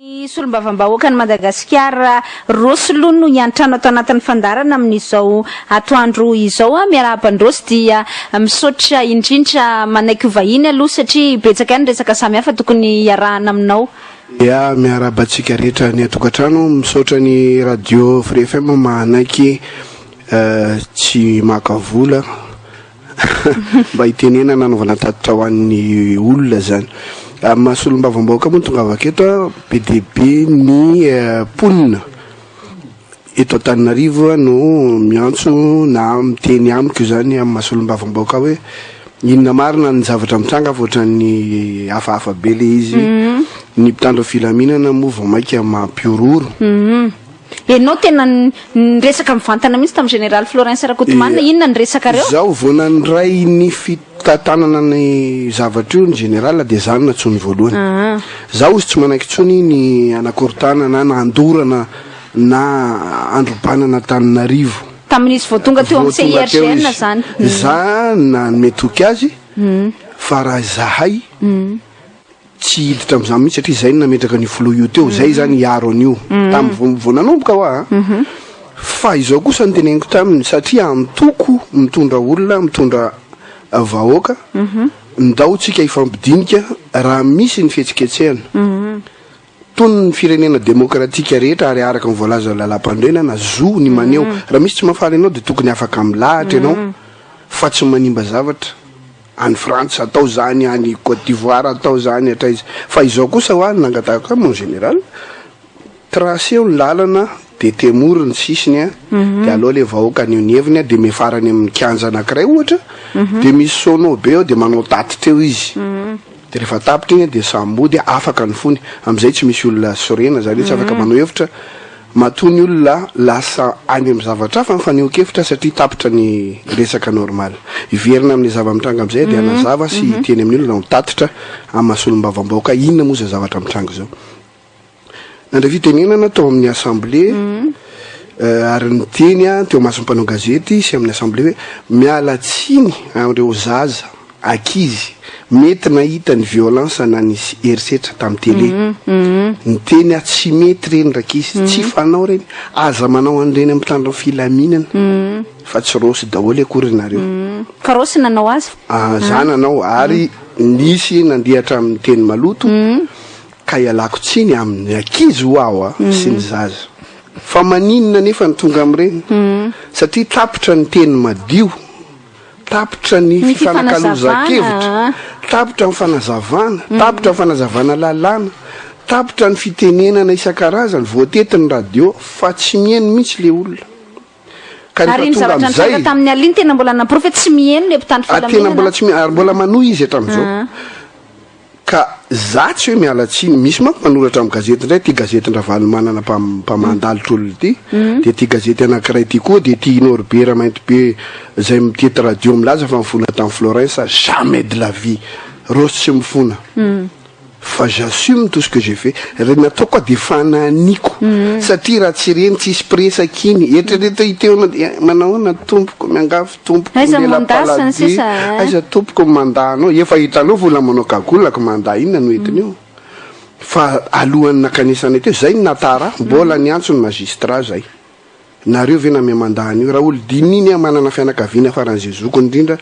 Ny solombavambahoakan'i Madagasikara Rossy aloha no hiantrano ato anatin'ny fandaharana amin'izao atoandro izao. Miarahaba an'i Rossy dia misaotra indrindra manaiky ho vahiny aloha satria betsaka ihany ny resaka samihafa tokony hiarahana aminao. Ya, miarahaba antsika rehetra any an-tokantrano, misaotra ny radio Free FM manaiky tsy maka vola Mba hitenenana hanaovana tatitra ho an'ny olona zany. Amin'ny maha solombavambahoaka moa no tongavako eto a, be dia be ny mponina eto Antananarivo no miantso na miteny amiko zany amin'ny maha solombavambahoaka hoe inona marina ny zavatra mitranga fa ohatran'ny hafahafa be le izy. Ny mpitandro filaminana moa vao mainka mampihorohoro. Enao tena niresaka mivantana mihitsy tamin'ny Général Florens Rakotomanana, inona ny resakareo? Izaho vao nandray ny fitantanana ny zavatra io ny Général dia izaho no nantsoiny voalohany. Izaho hozy tsy manaiky intsony ny hanakorontanana na handorana na handrobana an'Antananarivo. Tamin'izy vao tonga teo amin'ny CIRGN izany. Izaho nanome toky azy fa raha izahay Tsy hiditra amin'izany mihitsy satria izay no nametraka an'io filoha io teo, izay izany hiaro an'io tamin'ny vao vao nanomboka hoa a! Fa izao kosa no teneniko taminy, satria antoko mitondra olona, mitondra vahoaka, ndao tsika hifampidinika raha misy ny fihetsiketsehana, toy ny firenena demokratika rehetra ary araka ny voalazan'ny lalàmpanorenana, zo ny maneho, raha misy tsy mahafaly anao dia tokony afaka milahatra ianao fa tsy manimba zavatra. Any Frantsa atao zany, any Cote d'Ivoire atao zany, hatraiza. Fa izao kosa hoa ny nangatahako ahy mon général, traceo ny lalana de temory ny sisiny a, de aleo le vahoaka haneho ny heviny a, de miafara any amin'ny kianja anakiray ohatra, de misy sono be eo de manao tatitra eo izy. De rehefa tapitra iny a de samy mody afaka ny fony, amizay tsy misy olona sorena zany hoe tsy afaka manao hevitra. Matoa ny olona lasa any amin'ny zavatra hafa ny fanehoan-kevitra satria tapitra ny resaka normal. Hiverina amin'ilay zava-mitranga amin'izay dia hanazava sy hiteny amin'ny olona ho tatitra amin'ny maha solombavambahoaka inona moa izao zavatra mitranga izao. Nandray fitenenana tao amin'ny assemblée ary niteny aho teo imason'ny mpanao gazety sy amin'ny assemblée hoe miala tsiny amin'ireo zaza Ankizy, mety nahita ny violence na ny herisetra tam télé. Niteny aho tsy mety reny rankizy, tsy fanao reny, aza manao an'ireny am mpitandro ny filaminana fa tsy Rossy daholo akory nareo. Fa Rossy nanao azy? Ah, za nanao ary nisy nandeha hatramin'ny teny maloto ka ialako tsiny amin'ny ankizy ho aho a sy ny zaza. Fa maninona nefa no tonga amin'ireny? Satria tapitra ny teny madio. Tapitra ny fifanakalozan-kevitra, tapitra ny fanazavana, tapitra ny fanazavana lalàna, tapitra ny fitenenana isan-karazany, voatety ny radio fa tsy miheno mihitsy le olona. Ka rehefa tonga zavatra nitranga amin'izay, tamin'ny alina tena mbola naporofo hoe tsy miheno le mpitandro ah, tena filaminana. mbola tsy mi- ary mbola manohy izy hatramin'izao. Ka za tsy hoe miala tsiny, misy manko manoratra am gazety indray, ty gazetin-dRavalomanana mpamandalitra olona ity, dia ty gazety anakiray ty koa, dia ty Norbert Maintibe zay mitety radio milaza fa nifona tam Florens, jamais de la vie, Rossy tsy mifona, fa j'assume tout ce que j'ai fait, reny nataoko aho dia fananiko, satria raha tsy reny tsisy mpiresaka iny, eritrereto hiteo manao ahoana tompoko, miangavy. Tompoko Aiza ny ny mandat sy ny lela-paladia sisa eh. Aiza tompoko ny mandat anao Efa hitanao vola manao cagoule ko mandat inona no entiny eo Fa alohan'ny nakanesanay teo zay no nahatara ahy Mbola niantso ny magistrat zay Nareo ve namea mandat an'io Raha olo dininy aho manana fianakaviana faran'izay zokiny indrindra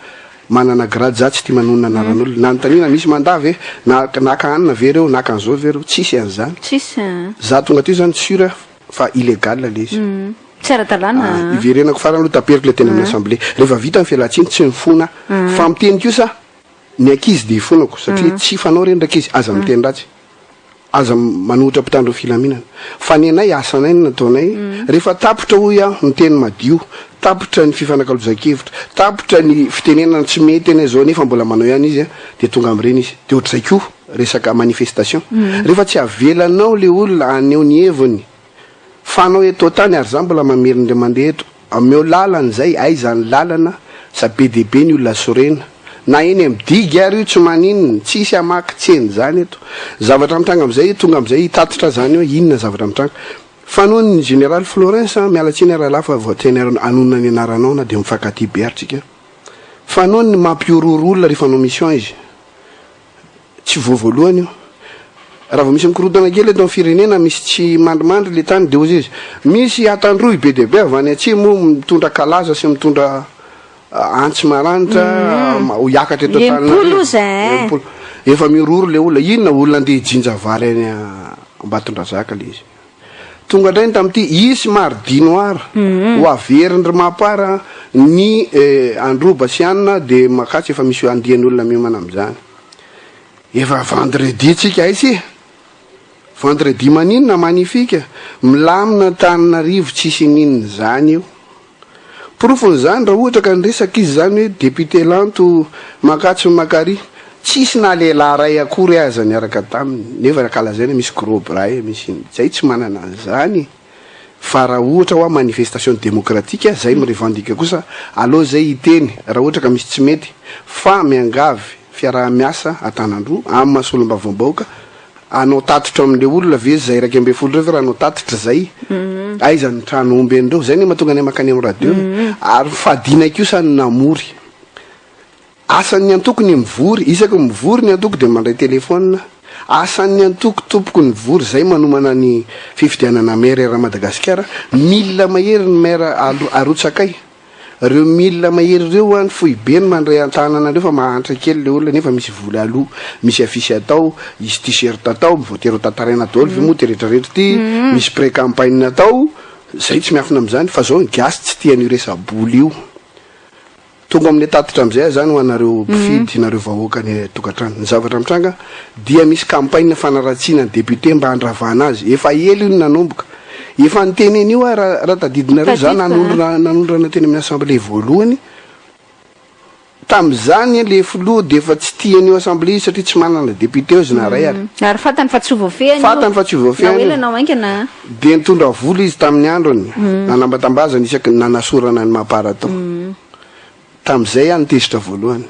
manana grade za tsy tia manonona anaran'olona Nanontaniana misy mandat ve Na naka anona ve reo naka an'izao ve reo Tsisy an'izany Tsisy eh. Za tonga teo zany sur fa illégal le izy. Tsy ara-dalàna Ah, iverenako farany aloha taperiko ilay teny amin'ny assemblée. Rehefa vita ny fialan-tsiny tsy nifona aho. Fa miteny kosa ny ankizy dia ifonako satria tsy fanao ireny rankizy, aza miteny ratsy. Aza manohitra mpitandro ny filaminana. Fa ny anay asanay no nataonay. Rehefa tapitra hoy aho ny teny madio, tapitra ny fifanakalozan-kevitra, tapitra ny fitenenana tsy mety anie izao nefa mbola manao ihany izy dia tonga amin'ireny izy. Dia ohatr'izay koa resaka manifestation. Rehefa tsy avelanao ilay olona haneho ny heviny Fa anao eto tany ary za mbola mamerina indray mandeha eto, ameo lalana izay, aiza ny lalana, sa be dia be ny olona sorena, na eny am digy ary io tsy maninona, tsisy hamaky tsena izany eto, zavatra mitranga amizay tonga amizay hitatitra zany eo inona zavatra mitranga, fa noho ny général Florens an, miala tsiny aho rahalahy fa voateny hanonona ny anaranao na dia mifankatia be ary tsika, fa noho ny mampihorohoro olona rehefa hanao mission izy, Tsy vao voalohany io. Raha vao misy mikorontana kely eto amin'ny firenena, misy tsy mandrimandry le tany de hozy izy, misy Antandroy be dia be avy any atsimo mitondra kalaza sy mitondra antsy maranitra ho hiakatra eto Enimpolo Antananarivo. ozy eh. 60. Efa mihorohoro le olona. Inona olona andeha hijinja vary any Ambatondrazaka le izy. Tonga indray ny tamin'ity, hisy mardi noir ho averin-dry Mapar ny Androba sy anona dia Makatso efa misy andian'olona miomana amin'izany. Efa vendredi tsika aiza e? Vendredi maninona magnifique, milamina Antananarivo tsisy ininona izany io. Porofon'izany raha ohatra ka niresaka izy izany hoe député Lanto Makatso Makary, tsisy na lehilahy iray akory aza niaraka taminy, nefa ankalazaina misy gros bras e, misy inona, zay tsy manana an'izany fa raha ohatra hoa manifestation démocratique zay mi-revendique kosa aleo zay hiteny raha ohatra ka misy tsy mety fa miangavy fiaraha-miasa Antanandroa amin'ny maha solombavambahoaka Hanao tatitra amin'ilay olona ve zay 11 ireo ve raha hanao tatitra zay? Aiza ny trano omby an'ireo? Zay anie mahatonga anay mankany amin'ny radio e. Ary fadinay kosa ny namory. Asan'ny antoko ny mivory, isaky ny mivory ny antoko dia mandray téléphone. Asan'ny antoko tompoko ny mivory, zay manomana ny fifidianana maire eran'i Madagasikara, mille mahery ny maire arotsakay. Reo mille mahery reo an foibe no mandray antanana anareo fa mahantra kely le olona nefa misy vola aloa, misy affiche atao, hisy t-shirt atao, voatery ho tantaraina daholo ve moa ty rehetra rehetra ty, misy pré campagne atao, zay tsy miafina amizany fa zao ny gasy tsy tia an'io resa-bola io. Tonga amle tatitra amizay aho zany ho anareo mpifidy, nareo vahoaka any tokantrano, ny zavatra mitranga dia misy campagne fanaratsiana ny député mba handravana azy, efa ela io no nanomboka, Efa niteny an'io aho raha raha tadidinareo za Tadidiko a. nanondrona nanondrana teny amin'ny assemblée voalohany, tamin'izany le filoha dia efa tsy tia an'io assemblée io satria tsy manana député ozy na ray ary. Ary fantany fa tsy ho voafehiny io. Fantany fa tsy ho Na ho voafehiny ela io. na ho haingana. Dia nitondra vola izy tamin'ny androny, nanambatambazana isaky ny nanasorana ny Mapar tao. Tamin'izay aho nitezitra voalohany.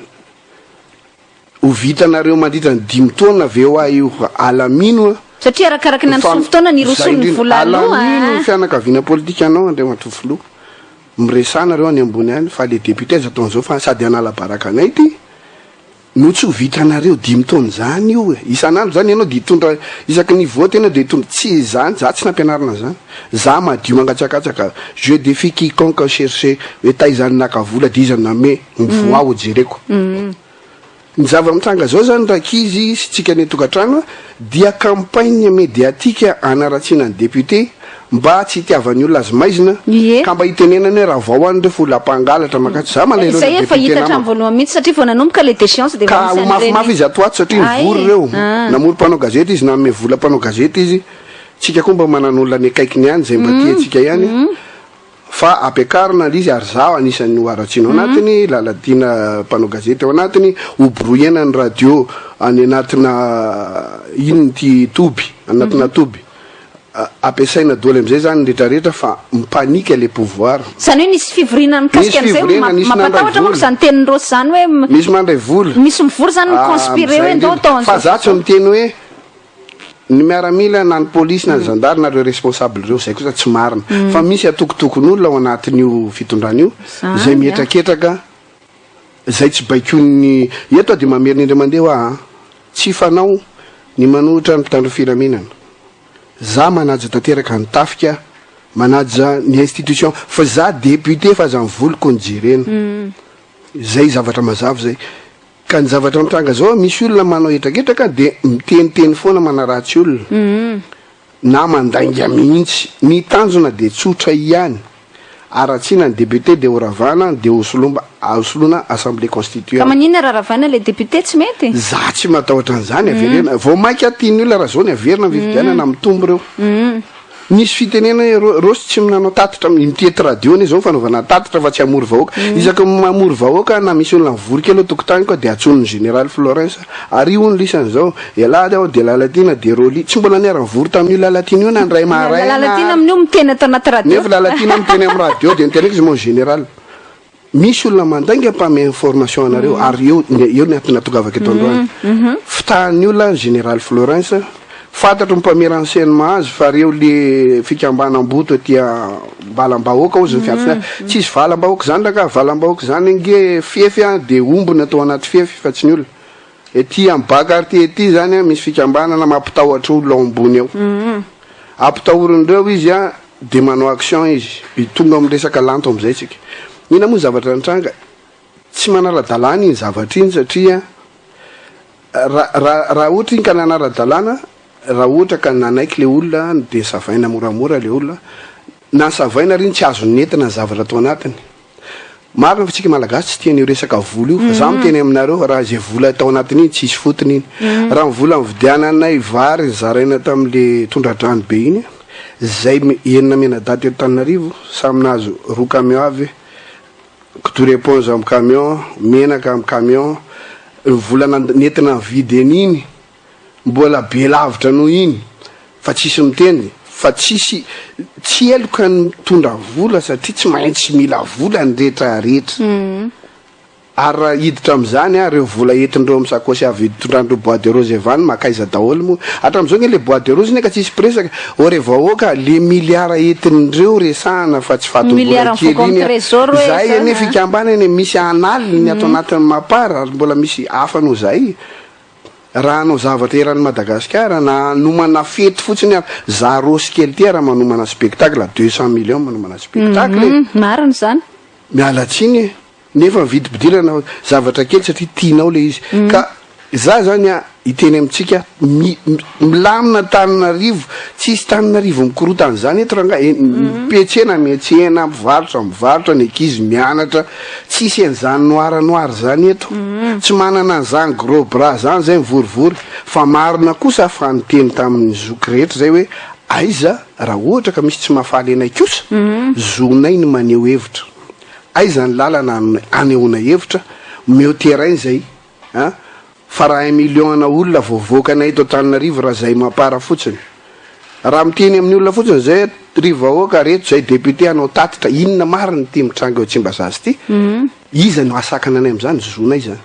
Ho vitanareo mandritra ny dimy taona ve hoa io alamino a! Satria arakaraky ny Fa androsoan'ny fotoana ny izay hirosoan'ny indrindra, vola aloha alamino ny a! fianakaviana politikanao Andriamatoa Filoha. Miresaha nareo any ambony any fa le député aza atao an'izao fa sady hanala baraka anay ity no tsy ho vitanareo dimy taona izany io e! Isan'andro izany ianao dia hitondra isaky ny vote ianao dia hitondra tsy izany za tsy nampianarina an'izany. Za madio mangatsakatsaka, je défie quiconque chercher hoe taiza no naka vola dia iza no nanome, mivoaha ho jereko. Ny zava-mitranga zao zany rankizy sy tsika any an-tokantrano dia campagne médiatique hanaratsiana ny député mba tsy hitiavan'ny olona azy maizina Ie. ka mba hitenenany hoe ravao any reo fa olona mpangalatra mankatsy. Za malahelo Izay an'ireo efa député hita hatramin'ny namako. voalohany mihitsy satria vao nanomboka le déchéance dia efa Ka nisy ho mafimafy an'ireny. izy ato ho ato satria Ay. nivory ireo. Ah. Namory mpanao gazety izy, nanome vola mpanao gazety izy. Tsika koa mba manana olona any akaikiny ihany izay mba tia antsika ihany. Fa ampiakarina le izy ary zaho anisan'ny ho haratsiana ao anatiny, Lalatiana mpanao gazety ao anatiny, ho brouillena ny radio any anatina inona ity toby, anatina toby. Ampiasaina doly amizay zany ny retraretra fa mi-panique le pouvoir. Izany hoe nisy fivoriana Nisy mikasika an'izay, fivoriana, nisy nandray mampatahotra manko vola. izany tenin'i Rossy izany hoe Misy mandray vola. misy mivory izany Ah, mi-conspirer amizay hoe ndao indrindra. atao Fa an'izao za sy tsy izao. miteny hoe Ny miaramila na ny polisy na ny zandary na ireo responsable ireo, izay kosa tsy marina. Fa misy atokotokon'olona ao anatin'io fitondrana io izay mihetraketraka, izay tsy baikoin'ny, eto aho dia mamerina indray mandeha hoa an, tsy fanao ny manohitra ny mpitandro filaminana. Za manaja tanteraka ny tafika, manaja ny institution, fa za député fa aza ny voloko no jerena. Izay zavatra mazava izay. Ka ny zavatra mitranga zao misy olona manao hetraketraka de miteniteny foana manaratsy olona na mandainga mihitsy. Ny tanjona de tsotra ihany, haratsiana ny député de horavana de hosoloba hosoloina assemblée Ka constituante. maninona raha ravana ilay député tsy mety? Za tsy matahotra an'izany averena, vao maika tian'ny olona raha zao ny averina ny fifidianana mitombo reo. Nisy fitenenana hoe ro Rossy tsy mnanao tatitra amin'ny mitety radio anie zao fanaovana tatitra fa tsy hamory vahoaka. Isaky ny mamory vahoaka na misy olona mivory kely ao tokotaniko aho dia antsoin'ny général Florens ary hono lisany zao, ialahy aho dia Lalatiana dia Rolly. Tsy mbola niara-nivory tamin'io Lalatiana io na indray maraina Lalatiana ary. amin'io miteny ato anaty radio. Nefa Lalatiana miteny amin'ny radio dia niteneniko izy mon général. Misy olona mandainga mpame information anareo ary eo eo ny antony nahatongavako eto androany. Fitahan'ny olona ny Général Florens, fantatro ny mpame renseignement azy fa reo le fikambanam-boto aty ambalam-bahoaka hozy ny fiantsony azy. Tsisy valam-bahoaka zany rangah, valam-bahoaka zany ange fefy an de omby no atao anaty fefy fa tsy ny olona. Ety am bas quartier ety zany an misy fikambanana mampitahotra olona ao ambony ao. Ampitahorindreo izy an de manao action izy. Tonga am resaka lanto amizay tsika. Inona moa ny zavatra nitranga? Tsy manara-dalàna iny zavatra iny satria ra ra raha ohatra iny ka nanara-dalàna, raha ohatra ka nanaiky le olona de savaina moramora le olona, na savaina ary iny tsy azony nentina ny zavatra tao anatiny. Marina fa tsika malagasy tsy tia an'io resaka vola io fa za miteny aminareo raha izay vola tao anatin'iny tsisy fotony iny. Raha ny vola nividiananay vary nizaraina tamin'le tondra-drano be iny, zay enina mianadahy teto Antananarivo samy nahazo roa camion avy, kidoro éponge amin'ny camion, menaka amin'ny camion, ny vola nentina nividy an'iny Mbola be lavitra noho iny fa tsisy miteny fa tsisy tsy heloka ny mitondra vola satria tsy maintsy mila vola ny rehetra rehetra ary raha hiditra amin'izany ah reo vola entindreo amin'ny sakaosy avy itondran'ireo bois de rose avy any makaiza daholo moa hatramin'izao nge le bois de rose ne ka tsisy mpiresaka ô re vahoaka le milliard entin'ireo resahana fa tsy fatim-bola Milliard kely mivoaka iny amin'ny ah trésor hoe zay zany anie ah. fikambanana e misy an'aliny ato anatin'ny mapar ary mbola misy hafa noho zay. Raha hanao zavatra eran'i Madagasikara na hanomana fety fotsiny ary, za Rossy kely ty ara manomana spectacle, 200 millions manomana spectacle e! Marina izany. Miala tsiny e! Nefa ny vidim-pidirana zavatra kely satria tianao le izy. Ka za zany a hiteny amintsika mi- milamina Antananarivo, tsisy Tananarivo mikorotana zany eto rangahy e, ny mpiantsena miantsena, mpivarotra mivarotra, ny ankizy mianatra, Tsisy an'izany noir noir zany eto. Tsy manana an'izany gros bras zany zay mivorivory. Fa marina kosa fa niteny tamin'ny zoky rehetra zay hoe aiza raha ohatra ka misy tsy mahafaly anay kosa, zonay ny maneho hevitra. Aiza ny lalana anehoana hevitra, omeo terrain zay a! Fa raha un million ana olona voavoakanay eto Antananarivo raha zay mapar fotsiny. Raha miteny amin'ny olona fotsiny zay ry vahoaka reto zay député hanao tatitra inona marina ity mitranga eo Tsimbazaza ity, iza no hahasakana anay amin'izany, zonay izany.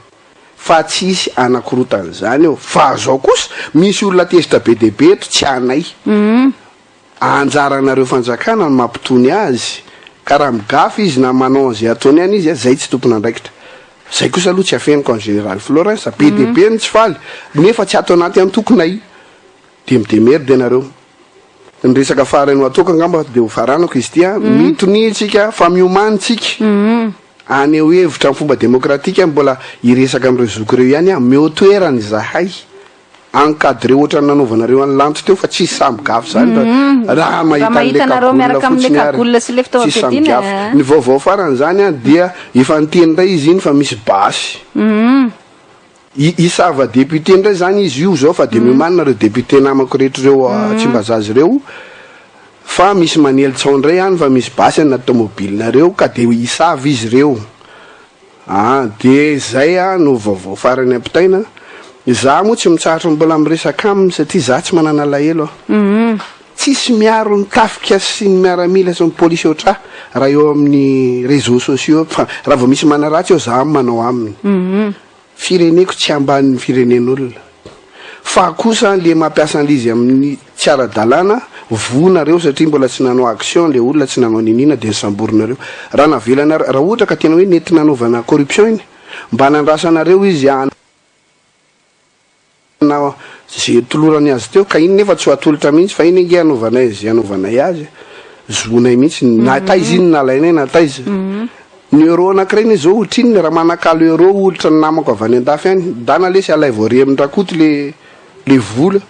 Fa tsy hisy hanakorotana izany eo. Fa zao kosa misy olona tezitra be dia be eto tsy anay. Anjaranareo fanjakana no mampitony azy ka raha migafy izy na manao an'izay ataony any izy zay tsy tompon'andraikitra. Zay kosa aloha tsy afeniko an'i Général Florens, be dia be ny tsy faly nefa tsy ato anaty antokonay. Dia mi-demerde ianareo. Ny resaka farany ho ataoko angamba dia ho faranako izy ity an, mitonia tsika fa miomany tsika haneho hevitra amin'ny fomba demokratika, mbola hiresaka amin'ireo zoky ireo ihany aho, omeo toerana izahay. Encadré ohatran'ny nanaovanareo an'i Lanto teo fa tsisy sahy migafy zany raha raha mahita Raha mahita an'le anareo cagoule miaraka amin'le fotsiny ary cagoule sy le tsisy sahy fitaovam-piadiana migafy. eh. Ny vaovao farany zany an dia efa niteny indray izy iny fa misy basy. I hisava député indray zany izy io zao fa dia miomanina ireo député namako rehetra ireo Tsimbazaza ireo fa misy manely tsao indray any fa misy basy any anaty tomobilinareo ka dia hisava izy ireo. Aa de zay ah no vaovao farany ampitaina, za moa tsy mitsahatra mbola miresaka aminy satria za tsy manana alahelo aho. Tsisy miaro ny tafika sy ny miaramila sy ny polisy ohatr'ahy raha eo amin'ny réseaux sociaux fa raha vao misy manaratsy eo za manao aminy. Fireneko tsy ambanin'ny firenen'olona. Fa kosa le mampiasa an'le izy amin'ny tsy ara-dalàna, voa nareo satria mbola tsy nanao action le olona, tsy nanao niniana de nosamborinareo. Raha navelanareo, raha ohatra ka tena hoe nety nanaovana corruption iny, mba nandrasanareo izy hanao ze tolorany azy teo, ka iny nefa tsy ho atolotra mihitsy fa iny ange anaovanay ze anaovanay azy, zonay mihitsy, na taiza iny nalainay na taiza. Ny euro anakiray anie zao otrinona raha manakalo euro olitra ny namako avy any andafy any ndana lesy alaivo ary amin drakoto le le vola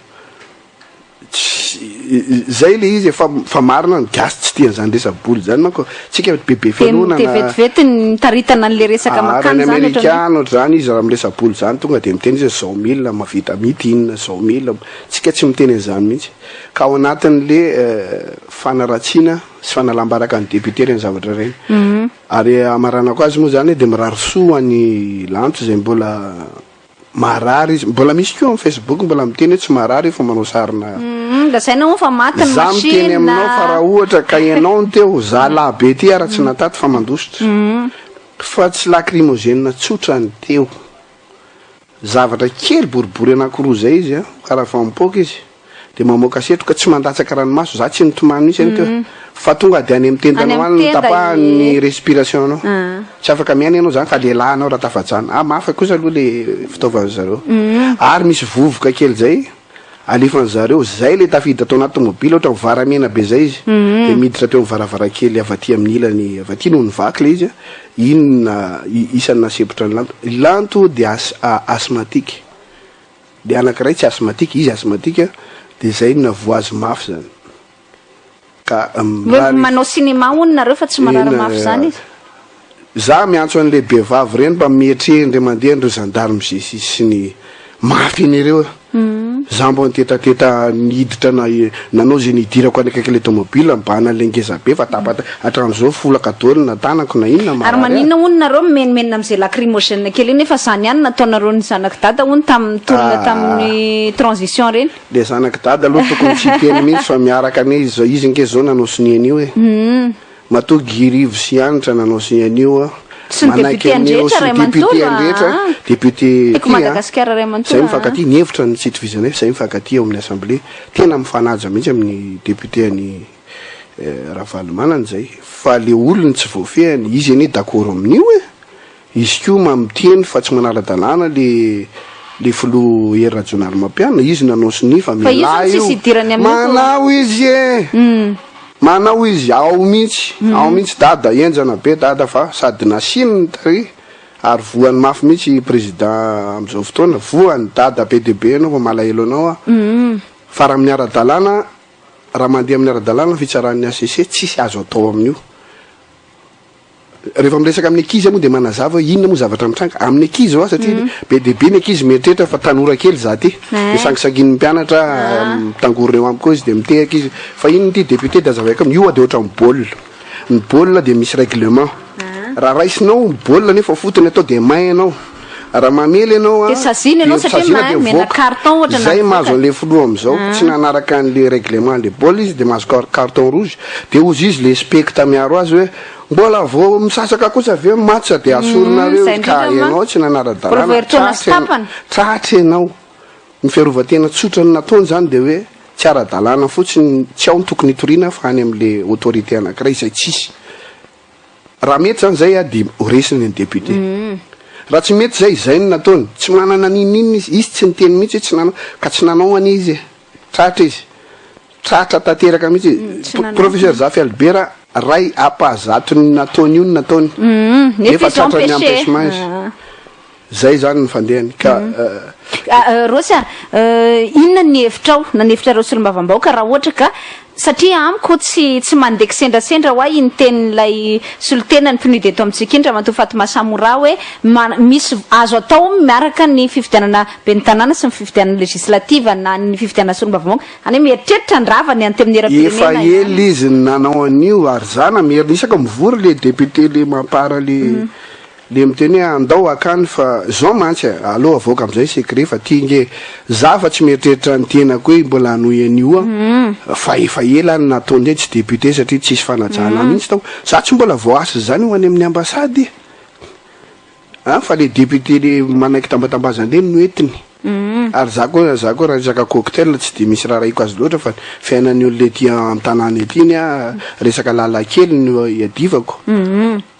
tsy zay le izy e fa fa marina ny gasy tsy tia an'izany resa bola zany manko tsika be be De fialonana de vetivety ny mitaritana an'le resaka ary makany any zany ohatran'ny amerika any ohatr'izany izy raha miresa bola zany tonga de miteny izy hoe zao mille mahavita meeting zao mille tsika tsy miteny an'izany mihitsy ka ao anatin'le fanaratsiana sy fanalam-baraka ny député ireny zavatra ireny. Ary hamaranako azy moa izany dia mirary soa ho an'i Lanto izay mbola marary izy. Mbola misy koa amin'ny Facebook mbola miteny hoe tsy marary io fa manao sarina. Lazaina hono fa maty ny Za miteny machine. aminao fa raha ohatra ka ianao no teo, za lahy be ty ara tsy nataty fa mandositra. Fa tsy lacrymogène tsotra ny teo. Zavatra kely boribory anankiroa izay izy an, karaha vao mipoaka izy. De mamoaka setroka, tsy mandatsaka ranomaso, za tsy nitomany mihitsy anie teo fa tonga de any amin'ny tendanao Any any amin'ny no tenda, tapahany ny ie. respiration anao. Ah. Tsy afaka miaina ianao zany fa lehilahy anao raha tafajanona. Ah mafy kosa aloha le fitaovan'ny zareo. Ary misy vovoka kely zay alefan'ny zareo, zay le tafiditra tao anaty tomobila ohatra varamena be zay izy. De miditra teo amin'ny varavarankely avy aty amin'ny ilany avy aty no nivaky le izy a. Iny na isan'ny nasempotra ny Lanto. Lanto dia as- asthmatique. Le anankiray tsy asthmatique, izy asthmatique de zay no navoa azy mafy zany. Ka Hoe mirary manao cinéma hono nareo fa tsy marary Eny, mafy zany izy. Za miantso an'le behivavy reny mba mietreha ndre mandeha ndreo gendarme G6 sy ny mafy iny ireo. Za mbo nitetateta niditra na nanao zay nidirako any akaiky le tomobile mibahana an'le ngeza be fa tapata hatramin'izao folaka daholo na tanako na inona Ary marary ahy. maninona hono nareo mimenomenona amin'izay lacrymogène kely iny nefa zany ihany nataonareo ny zanak'i dada hono tamin'ny tolona tamin'ny transition reny. Le zanak'i dada aloha tokony tsy hiteny mihitsy fa miaraka anie izy zao, izy nge zao nanao sonia an'io e. Matoa Guy Rivo sy Hanitra nanao sonia an'io a. Sy ny Manaiky député an'io, andretra sy ny ray député manontolo, andretra, ah. député Tiako ty a. Madagasikara ray manontolo, Zay ah. mifankatia, ny hevitra no tsy itovizanay fa zay mifankatia ao amin'ny assemblée. Tena mifanaja mihitsy amin'ny député an'i Ravalomanana zay. Fa le olony tsy voafehiny, izy anie d'accord amin'io e. Izy koa ma miteny fa tsy manara-dalàna le le filoha Hery Rajaonarimampianina, izy nanao sonia fa Fa izy mialà hono io. tsisy idirany amin'io ko. Manao izy e! Manao izy, ao mihitsy, ao mihitsy dada, henjana be dada fa sady nasiany ny tary ary voany mafy mihitsy président amin'izao fotoana, voany dada be dia be ianao fa malahelo anao aho. Fa raha amin'ny ara-dalàna, raha mandeha amin'ny ara-dalàna ny fitsaran'ny HCC, tsisy azo atao amin'io. Rehefa miresaka amin'ny ankizy aho moa dia manazava hoe inona moa zavatra mitranga amin'ny ankizy hoa satria be dia be ny ankizy mieritreritra fa tanora kely za ty. Dia sangisangin'ny mpianatra mitangorona eo amiko eo izy dia mitehaka izy fa inona ity député dia azavaiko aminy io hoa dia ohatran'ny baolina. Ny baolina dia misy règlement. Raha raisinao ny baolina nefa fotony atao dia main ianao. Raha mamely ianao Dia saziana ianao dia satria saziana main, dia mena mivoaka. carton ohatra na Zay mahazo mivoaka. an'ilay filoha amin'izao, tsy nanaraka an'ilay règlement an'ilay baolina izy dia mahazo carton rouge, dia hozy izy le specta miaro azy hoe mbola vao misasaka kosa ve ny match dia asorinareo Zay izy ka indrindra ianao manko. tsy Mbola nanara-dalàna, vao herintaona sy tratra ianao, tapany. tratra ianao. Ny fiarovan-tena tsotra ny nataony izany dia hoe tsy ara-dalàna fotsiny, tsy ao no tokony hitoriana fa any amin'ilay autorité anankiray izay tsisy. Raha mety zany zay dia ho resiny ny député. Raha tsy mety zay, zay no nataony. Tsy manana n'inon'inona izy. Izy tsy niteny mihitsy hoe tsy nanao. Ka tsy nanao anie izy e. Tratra izy. Tratra tanteraka mihitsy izy. Tsy nanao. Professeur Zafy Albert, ray ampahazaton'ny nataony io no nataony. Nefa Nefa izy tratran'ny empêché. empêchement izy. Zay zany ny fandehany ka. Rossy a, inona ny hevitrao na ny hevitrareo solombavambahoaka raha ohatra ka satria amiko tsy tsy mandeha kisendrasendra hoa iny tenin'ilay solotenan'ny PNUD eto amintsika iny Ramatoa Fatma Samoura hoe misy azo atao miaraka ny fifidianana ben'ny tanàna sy ny fifidianana législative na ny fifidianana solombavambahoaka any hoe mieritreritra ny rava ny antenimierampirenena Efa ihany. ela izy no nanao an'io ary za namerina isaka mivory le député le mampara le Le miteny hoe andao hakany fa zao mantsy a, aleo avoaka amizay secret fa ty nge za fa tsy mieritreritra ny tenako hoe mbola hanohy an'io aho fa efa ela aho no nataony tsy député satria tsisy fanajana ahy mihitsy tao, za tsy mbola voaasa zany ho any amin'ny ambassade e! An fa le député le manaiky tambatambazana reny no entiny ary za koa za koa raha resaka cocktail tsy de misy raharahiako azy loatra fa fiainan'ny olona ety an-tanàna ety ny ahy resaka lalan-kely no iadivako.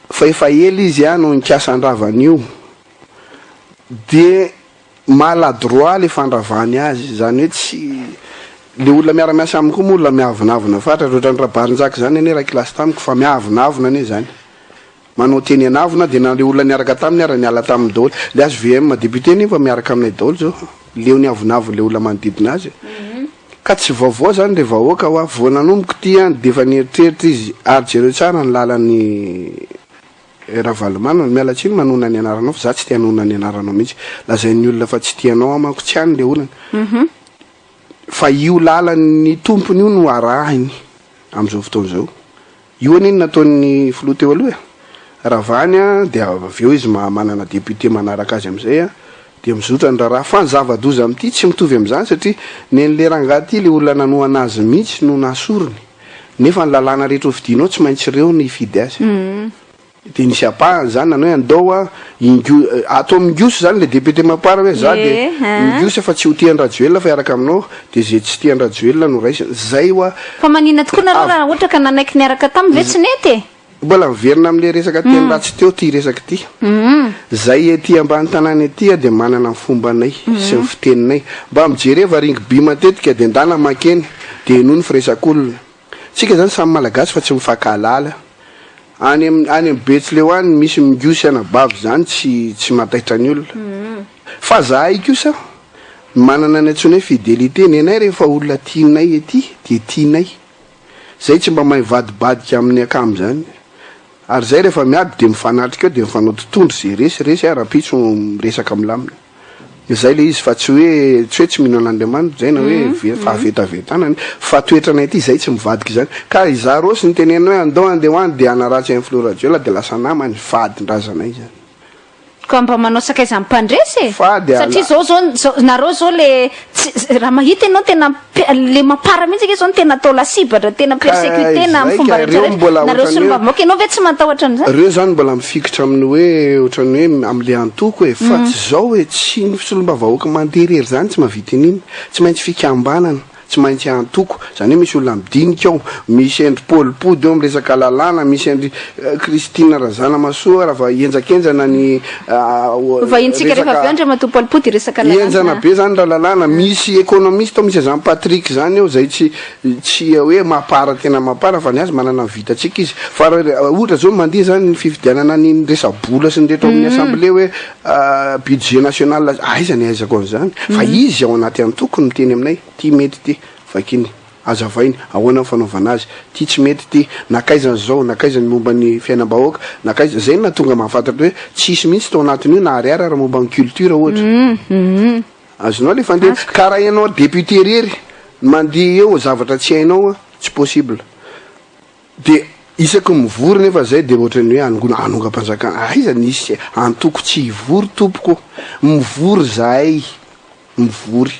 Fa efa ela izy a no nikasa handrava an'io de maladroit le fandravany azy, zany hoe tsy le olona miara-miasa aminy koa moa olona miavonavona fatratra, ohatran'i Rabarinjaka zany anie ray kilasy tamiko fa miavonavona anie zany, manao teny an'avona de na le olona niaraka taminy ara niala taminy daholo, le HVM député nefa miaraka aminay daholo zao, leo ny avonavon'le olona manodidina azy. Ka tsy vaovao zany le vahoaka hoa, vao nanomboka ity an de efa nieritreritra izy ary jereo tsara ny lalan'i Ravalomanana, miala tsiny manonona ny anaranao fa za tsy te hanonona ny anaranao mihitsy, lazain'ny olona fa tsy tia anao aho manko tsy any le olana, fa io lalan'ny tompony io no arahiny amzao fotoana zao. Io anie no nataon'ny filoha teo aloha e! Ravany an, dia avy eo izy manana député manaraka azy amin'izay an, dia mizotra ny raharaha. Fa ny zava-doza amin'ity tsy mitovy amin'izany satria nen'ilay rangahy ity ilay olona nanohana azy mihitsy no nasoriny. Nefa ny lalàna rehetra hofidianao tsy maintsy ireo no hifidy azy. De nisy ampahany zany nanao hoe andao a ingo atao mingosy zany le député mapar hoe za de mingosy fa tsy ho tia an-dRajoelina fa hiaraka aminao de ze tsy tia an-dRajoelina no raisina. Zay hoa. Fa maninona tokoa nareo raha ohatra ka nanaiky niaraka taminy ve tsy nety e? Mbola miverina amle resaka teny ratsy teo ty resaka ty. Zay ety ambany tanàna ety de manana ny fombanay sy ny fiteninay. Mba mijereva rugby matetika de ndana makeny de henoy ny firesak'olona. Tsika zany samy malagasy fa tsy mifankahalala. Any am any am betsileo any misy mingosy anabavy zany tsy tsy mahataitra ny olona. Fa zahay kosa manana ny antsoina hoe fidelité, nenay rehefa olona tianay ety dia tianay. Zay tsy mba mahay mivadibadika amin'ny akama zany. Ary zay rehefa miady dia mifanatrika eo dia mifanao totohondry ze resy resy a rahampitso miresaka milamina. Zay le izy fa tsy hoe tsy hoe tsy mino an'Andriamanitra zay na hoe ve fahavetavetana fa toetranay aty zay tsy mivadika izany. Ka izaho Rossy nitenenina hoe andao andeha ho any dia hanaratsy an'i Filoha Rajoelina dia lasa namany fadin-drazanay zany. Ka mba manao sakaizan'ny mpandresy e! Fady Satria ala. zao zao zao nareo zao le tsy raha mahita ianao tena le mapara mihitsy ange zao no tena atao lasibatra, tena Ka persecuter-na amin'ny izay fomba ka rehetra reo rehetra. mbola Nareo ohatran'ny hoe solombavambahoaka, ianao ve tsy matahotra an'izany? Reo zany mbola mifikitra amin'ny hoe ohatran'ny hoe amin'le antoko e, fa tsy zao e, tsy ny solombavambahoaka mandeha irery zany tsy mahavita an'iny, tsy maintsy fikambanana. Tsy maintsy antoko, izany hoe misy olona midinika ao, misy an-dry Paul Pody ao miresaka lalàna, misy an-dry Christine Razanamahasoa raha vao henjakenjana ny Hovahintsika rehefa avy eo resaka Andriamatoa Paul Pody hiresaka lalàna. Henjana be izany raha lalàna, misy économiste ao, misy an'izany Patrick izany ao izay tsy tsy hoe mapara tena mapara fa ny azy manana ny vitantsika izy. Fa raha ohatra izao mandeha izany ny fifidianana ny resa-bola sy ny rehetra ao amin'ny assemblée hoe Budget national aiza ny ahaizako an'izany fa izy ao anaty antoko no miteny aminay ty mety ty vakiny azavainy ahoana ny fanaovana azy ty tsy mety ty nakaiza ny zao nakaiza ny momba ny fiainam-bahoaka nakaiza zay no nahatonga mahafantatra hoe tsisy mihitsy tao anatin'io na ariary ary momba ny culture ohatra azonao le fandehany ka raha ianao député irery mandeha eo zavatra tsy hainao tsy possible. De isaky ny mivory nefa zay de ohatran'ny hoe hanongona hanongam-panjakana, aiza nisy antoko tsy hivory tompoko ô! Mivory zahay, mivory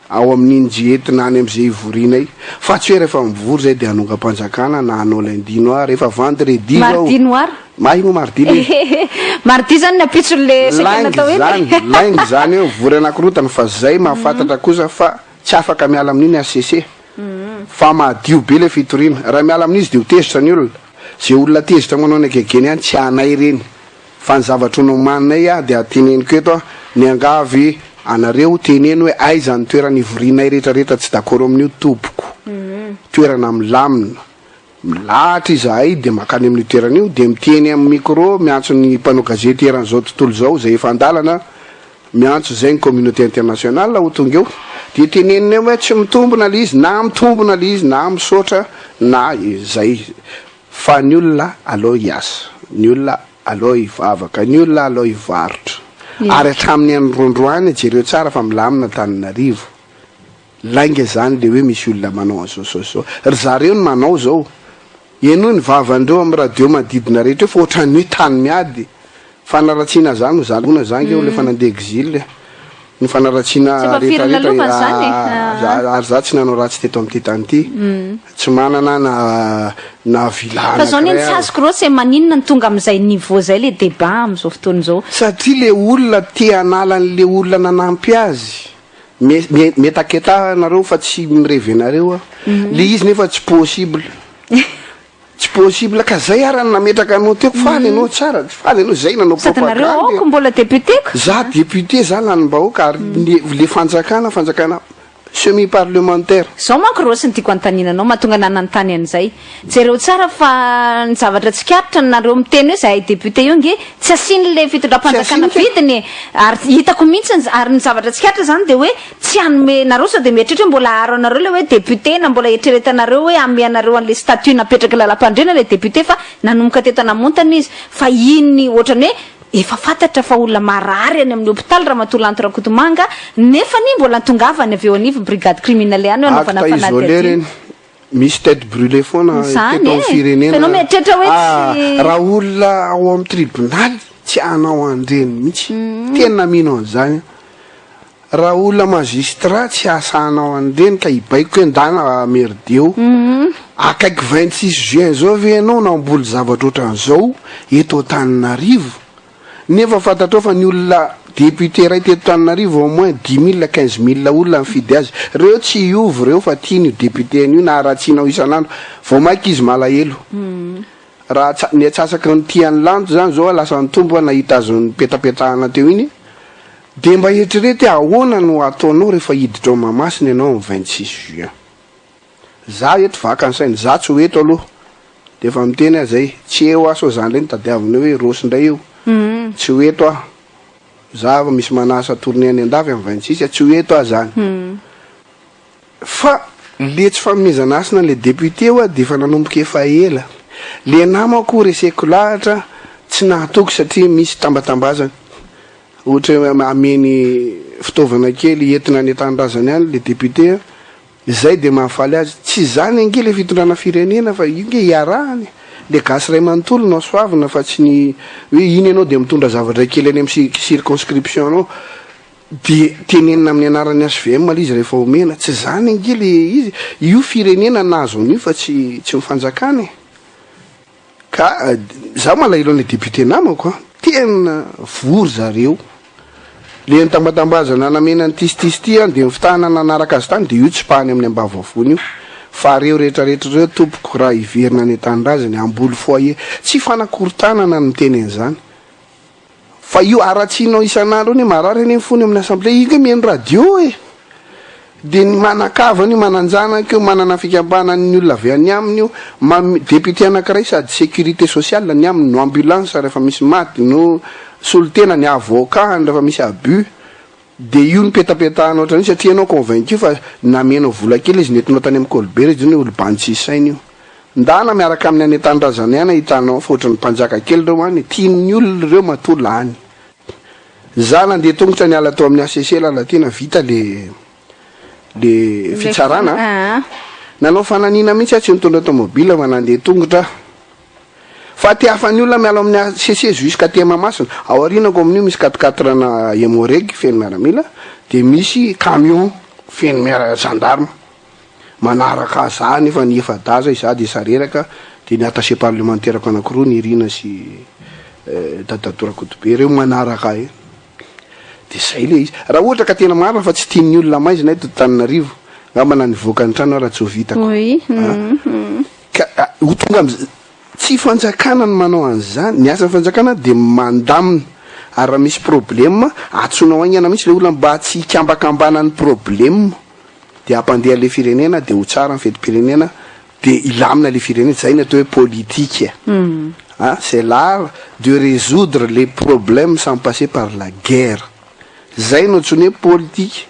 ao amin'iny ze entina any am'ze ivorianay, fa tsy hoe rehefa mivory zay de hanongam-panjakana na hanao lundi noir, efa vendredi zao, Mardi noir. mahay moa mardi le izy? Mardi zany ny ampitson'le saika Lainga natao eto zany, e. lainga zany hoe mivory anakorontana fa zay mahafantatra kosa fa tsy afaka miala amin'iny HCC. Fa madio be le fitoriana. Raha miala amin'izy de ho tezitra ny olona. Ze olona tezitra manao ny agegeny ihany tsy anay ireny. Fa ny zavatra nomaninay ah dia teneniko eto ah, miangavy anareo teneno hoe aiza ny toerana ivorianay rehetra rehetra tsy d'accord amin'io tompoko. Toerana milamina. Milahatra izahay dia mankany amin'io toerana io dia miteny amin'ny micro miantso ny mpanao gazety eran'izao tontolo izao izay efa an-dalana miantso izay ny communauté internationale ho tonga eo dia tenenina eo hoe tsy mitombina ilay izy na mitombina ilay izy na misaotra na izay fa ny olona aleo hiasa ny olona aleo hivavaka ny olona aleo hivarotra ary hatramin'ny androandroany jereo tsara fa milamina Antananarivo Lainga izany le hoe misy olona manao an'izao sy izao. Ry zareo no manao izao. Henoy ny vavan'ireo amin'ny radio manodidina rehetra eo fa ohatran'ny hoe tany miady. Fanaratsiana zany no zany za nge olona efa nandeha exil e. Ny fanaratsiana Tsy efa firy rehetra rehetra lalovana izany e. ary za tsy nanao ratsy teto amin'ity tany ity. Tsy manana na na villa Fa zao anankiray anie tsy aho. azoko Rossy e, maninona no tonga amin'izay niveau zay le débat amin'izao fotoana izao? Satria le olona te hanala an'le olona nanampy azy. Mietaketaha nareo fa tsy mirevy anareo aho. Le izy nefa tsy possible. Tsy possible ka zay ara no nametraka anao teo. Faly anao tsara, faly anao zay nanao Sady nareo propagande. aoko mbola député ko. Za député za lanim-bahoaka ary le fanjakana fanjakana semi parlementaire. Zao manko Rossy no tiako anontaniana anao mahatonga anah nanontany an'izay. Jereo tsara fa ny zavatra tsikaritra nareo miteny hoe zahay député io nge tsy asian'le fitondram-panjakana vidiny e! Ary hitako mihitsy ny ary ny zavatra tsikaritra zany de hoe tsy hanome nareo sao de mieritreritra hoe mbola haharo anareo le hoe député na mbola eritreretanareo hoe hanome anareo an'le statut napetraky lalampandriana le député fa nanomboka teto Anamontana izy fa iny ohatrany hoe efa fantatra fa olona marary any amin'ny hopitaly Ramatoa Lanto Rakotomanga nefany mbola nitongavany avy eo anivon'ny brigade criminelle ihany hoe hanaovana Acte isolé fanadihadiana. reny. Misy tête brûlée foana Izany teto e! amin'ny firenena. Fa ianao mieritreritra hoe Ah, tsy. raha olona ao amin'ny tribonaly tsy hanao an'ireny mihitsy. Tena mino an'izany aho. Raha olona magistrat tsy hahasahy hanao an'ireny ka hibaiko hoe ndana merdeo. Akaiky 26 juin zao ve ianao namboly zavatra ohatran'izao eto Antananarivo nefa fantatrao fa ny olona député iray teto Antananarivo au moins 10 000, 15 000 olona nifidy azy. Reo tsy hiova reo fa tiany io député io na haratsianao isan'andro vao mainka izy malahelo. Raha ny atsasaky ny tian'ny lanto zany zao lasa nitombo nahita azy nipetapetahana teo iny, de mba eritrereto hoe ahoana no ataonao rehefa hiditra ao Mahamasina ianao amin'ny 26 juin. Za eto vaka ny saina, za tsy ho eto aloha. De efa miteny aho zay, tsy eo aho sao zany ndray no tadiavina hoe Rossy ndray io. Tsy ho eto aho. Za efa misy manasa tournée any andafy amin'ny 26, tsy ho eto aho zany. Fa le tsy fanomezana hasina le député io de efa nanomboka efa ela. Le namako reseko lahatra tsy nahatoky satria misy tambatambazana. Ohatra hoe ameny fitaovana kely entina any an-tanindrazany any le député, zay de mahafaly azy. Tsy zany ange le fitondrana firenena fa io nge iarahany. Le gasy ray manontolo no asoavina fa tsy ny hoe iny ianao de mitondra zavatra kely any amin'ny circonscription anao. De tenenina amin'ny anaran'ny HVM le izy rehefa omena. Tsy zany ange le izy. Io firenena nahazo an'io fa tsy mifanjakana e. Ka za malahelo an'le député namako a, tena vory zareo. Le nitambatambazana namena ny tisy ty a, de nifitahana nanaraka azy tany de io tsipahany amin'ny ambavavony io. Fa reo rehetrarehetra reo tompoko raha hiverina any an-tanindrazany hamboly foyer. Tsy fanakorontanana no miteny an'izany. Fa io haratsianao isan'andro iny marary anie ny fony amin'ny assemblée, io nge mihaino radio e. De ny manan-kavana io, manan-janaka io, manana fikambanan'ny olona avy any aminy io, député anankiray sady sécurité sociale ny aminy, no ambulance rehefa misy maty, no solontena ny avocat rehefa misy abus. De io nipetapetahana ohatran'io satria ianao convaincu fa namenao vola kely izy nentinao tany amin'ny Colbert izy io olo bandy tsisy saina io. Ndana miaraka aminy any an-tanindrazana ihany ahitanao fa ohatran'ny mpanjaka kely reo any, tian'ny olona ireo matoa lany. Za nandeha tongotra niala tao amin'ny HCC Lalatiana vita le fitsarana. Nanao fananiana mihitsy aho tsy nitondra tomobile fa nandeha tongotra aho. Fa te hafan'ny olona miala ao amin'ny HCC jusqu'à aty Mahamasina. Ao aorianako amin'io misy quatre-quatre na Emmo-Reg feno miaramila, de misy camion feno gendarme manaraka za nefa ny efa-daza izaho de sareraka, de ny attaché parlementaire-ko anankiroa Nirina sy Dadatoa Rakotobe reo manaraka ahy. De zay le izy. Raha ohatra ka tena marina fa tsy tian'ny olona maizina eto Antananarivo, angamba na nivoaka ny trano ara tsy ho vitako. Ka ho tonga tsy fanjakana no manao an'izany. Ny asan'ny fanjakana de mandamina. Ary raha misy problème, antsoinao haingana mihitsy le olona mba tsy hikambakambana ny problème. De hampandeha le firenena, de ho tsara ny fetim-pirenena, de hilamina le firenena. Zay ny atao hoe politique. Ah, c'est l'art de résoudre les problèmes sans passer par la guerre. Zay no antsoina hoe politique.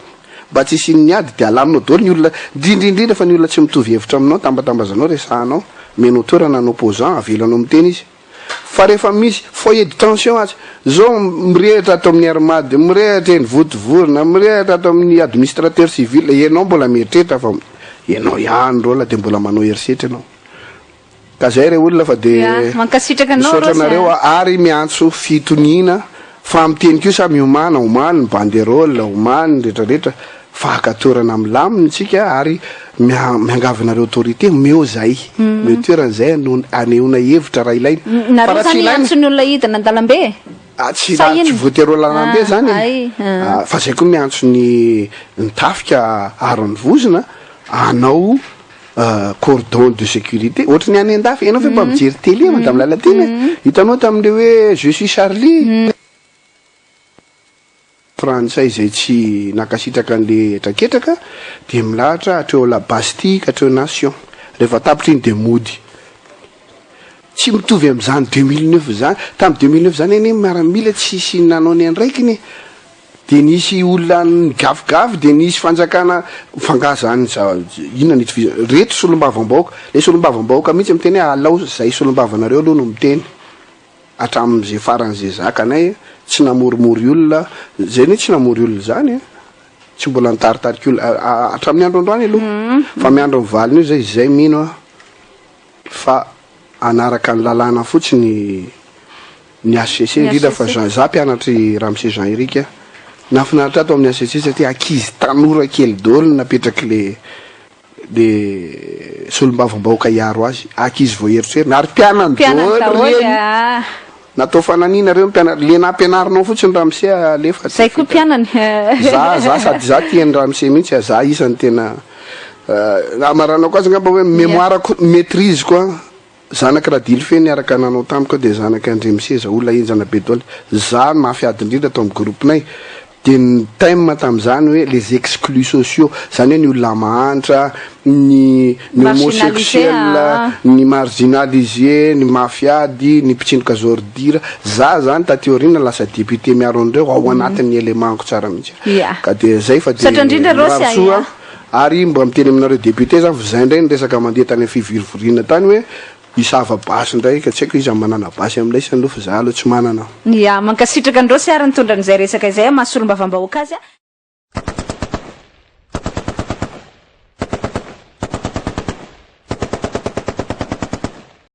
Mba tsy hisian'ny ady de alaminao daholo ny olona, indrindra indrindra fa ny olona tsy mitovy hevitra aminao, tambatambazanao, resahanao, omenao toerana ny opposant, avelanao miteny izy. Fa rehefa misy foyer de tension aza, zao mirehitra ato amin'ny Air Mad, mirehitra eny Vontovorona, mirehitra ato amin'ny administrateur civil, ianao mbola mieritreritra fa ianao ihany rô la de mbola manao herisetra ianao. Ka zay re olona fa de Ya, mankasitraka anao misaotra Rossy a. anareo ary miantso fitoniana fa miteny kosa miomàna, omany ny banderole, omany ny retraretra fa haka toerana milamina tsika ary miangavy anareo autorité omeo zay, omeo toerana zay anehoana hevitra raha ilaina. Fa Nareo raha tsy zany ilaina hiantso ny olona hidina an-dalambe? Ah, tsy Sa tsy inona? voatery ho lalambe Ah, zany e. ay, ah. Ah, fa zay koa miantso ny tafika aro ny vozona hanao cordon de sécurité ohatry ny any an-dafy. Ianao ve mba mijery télé madame Lalatiana e? Hitanao tamin'le hoe je suis Charlie. Frantsay izay tsy nankasitraka an'le hetraketraka dia milahatra hatreo la Bastille ka hatreo Nation. Rehefa tapitra iny dia mody. Tsy mitovy amin'izany 2009 izany. Tamin'ny 2009 izany anie miaramila tsisy nanao ny andraikiny e. De nisy olona nigafigafy, de nisy fanjakana fa nga zany inona no itovizana reto solombavambahoaka, le solombavambahoaka mihitsy miteny hoe alao zay solombavanareo aloha no miteny hatramin'izay faran'izay zakanay tsy namorimory olona, zay anie tsy namory olona zany e, tsy mbola nitaritarika olona hatramin'ny andro androany aloha fa miandry ny valiny io zay, zay mino aho fa hanaraka ny lalàna fotsiny ny HCC, indrindra fa Jean, za mpianatry Ramose Jean Eric, nahafinaritra ato amin'ny HCC satria ankizy tanora kely daholo no napetraky le. le solombavambahoaka hiaro azy, ankizy vao erotrerony ary mpianany Mpianany daholo daholo reny. ah. Natao fananina reo mpianatra, le nampianarinao fotsiny ramose alefa. Zay koa mpianany. Za sady za tian'ny ramose mihitsy, za isany tena amaranako azy angamba hoe mémoire-ko maîtrise koa zanaky Radily fe niaraka nanao tamiko de zanaky Andremiseza, olona enjana be daholo. Za mafy ady indrindra tao amin'ny groupe-nay, de ny thème tam'izany hoe les exclus sociaux, zany hoe ny olona mahantra, ny Marginalisé, homosexuel, ah. ny marginalisé, ny mafiady, ny mpitsindroka ordure. Za zany taty aoriana lasa député miaro an'ireo ao anatin'ny élément-ko tsara mihitsy. Ka de zay fa de Misaotra indrindra, Rossy, mirary soa. ah, Ary mba miteny aminareo député zany fa zay indray ny resaka mandeha tany amin'ny fivorivoriana tany hoe isava basy indray, ka tsy haiko izy manana basy amin'ilay isany aloha, fa za aloha tsy manana. Ya, mankasitraka andreo sy ary nitondra an'izay resaka izay maha solombavambahoaka azy a.